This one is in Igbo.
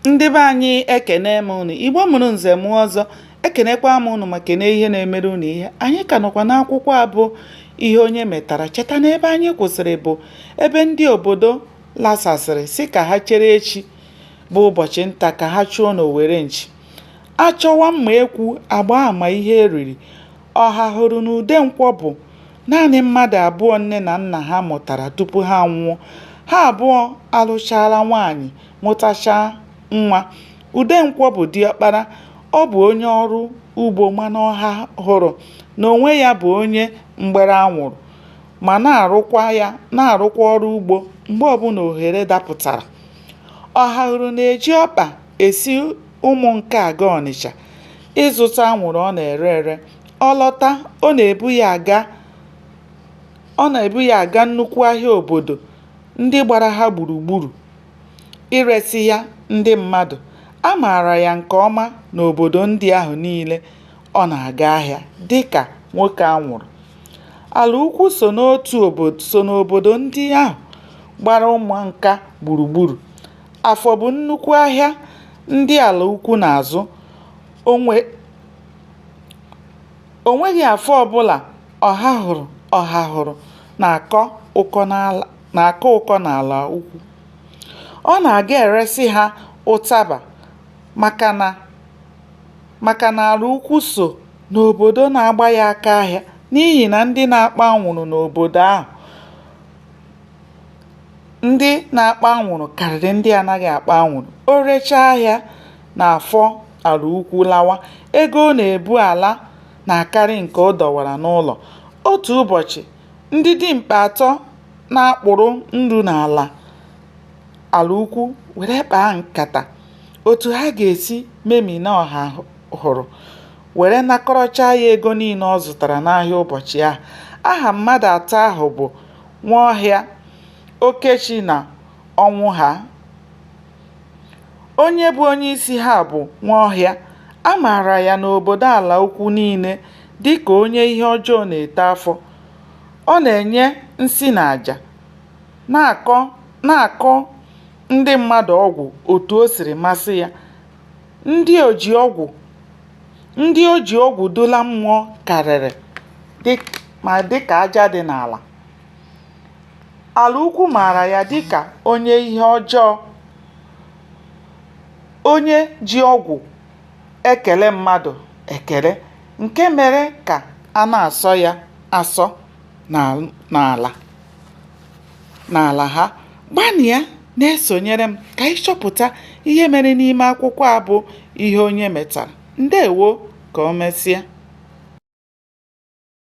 Ndị be anyị, ekene m unu. Igbo mụrụ nze mụọ ọzọ, ekenekwa m unu ma kene ihe na-emere unu ihe. Anyị ka nọkwa n'akwụkwọ a bụ Ihe Onye Metara. Cheta na ebe anyị kwụsịrị bụ ebe ndị obodo lasasịrị sị ka ha chere echi bụ ụbọchị nta ka ha chụọ n'owere nchi. A chọwa mma ekwu, a gbaa ama ihe e riri. Ọhahụrụ na Udenkwọ bụ naanị mmadụ abụọ nne na nna ha mụtara tupu ha anwụọ. Ha abụọ alụchaala nwaanyị mụtachaa nwa. Udenkwọ bụ diọkpara. Ọ bụ onye ọrụ ugbo mana Ọhahụrụ n'onwe ya bụ onye mgbere anwụrụ ma na-arụkwa ya na-arụkwa ọrụ ugbo mgbe ọbụla ohere dapụtara. Ọhahụrụ na-eji ọkpa esi Ụmụnka aga Ọnịcha ịzụta anwụrụ ọ na-ere ere. Ọ lọta, ọ na-ebu ya aga ọ na-ebu ya aga nnukwu ahịa obodo ndị gbara ha gburugburu iresị ya ndị mmadụ. A maara ya nke ọma n'obodo ndị ahụ niile ọ na-aga ahịa dịka nwoke anwụrụ. Alaukwu so n'otu so n'obodo ndị ahụ gbara Ụmụnka gburugburu. Afọ bụ nnukwu ahịa ndị Alaukwu na-azụ. O nweghị afọ ọbụla Ọhahụrụ na-akọ ụkọ n'Alaukwu. Ọ na-aga eresị ha ụtaba maka na Alaukwu so n'obodo na-agba ya aka ahịa n'ihi na ndị na-akpọ anwụrụ n'obodo ahụ ndị na-akpọ anwụrụ karịrị ndị anaghị akpọ anwụrụ. O rechaa ahịa n'Afọ Alaukwu lawa, ego ọ na-ebu ala na-akarị nke ọ dọwara n'ụlọ. Otu ụbọchị, ndị dimkpa atọ na-akpụrụ nru n'ala Alaukwu were kpaa nkata otu ha ga-esi memina Ọhahụrụ were nakọrọchaa ya ego niile ọ zụtara n'ahịa ụbọchị ahụ. Aha mmadụ atọ ahụ bụ Nwaọhịa, Okechi na Ọnwụha. Onye bụ onyeisi ha bụ Nwaọhịa. A maara ya n'obodo Alaukwu niile dịka onye ihe ọjọọ na-eto afọ. Ọ na-enye nsị n'aja, na-akọ ndị mmadụ ọgwụ otu o siri masị ya. Ndị o ji ọgwụ dula mmụọ karịrị ma dịka aja dị n'ala. Alaukwu maara ya dịka onye ihe ọjọọ, onye ji ọgwụ ekele mmadụ ekele nke mere ka a na-asọ ya asọ n'ala ha. Gbalịa na-esonyere m ka anyị chọpụta ihe mere n'ime akwụkwọ a bụ Ihe Onye Metara. Ndewo, ka o mesịa.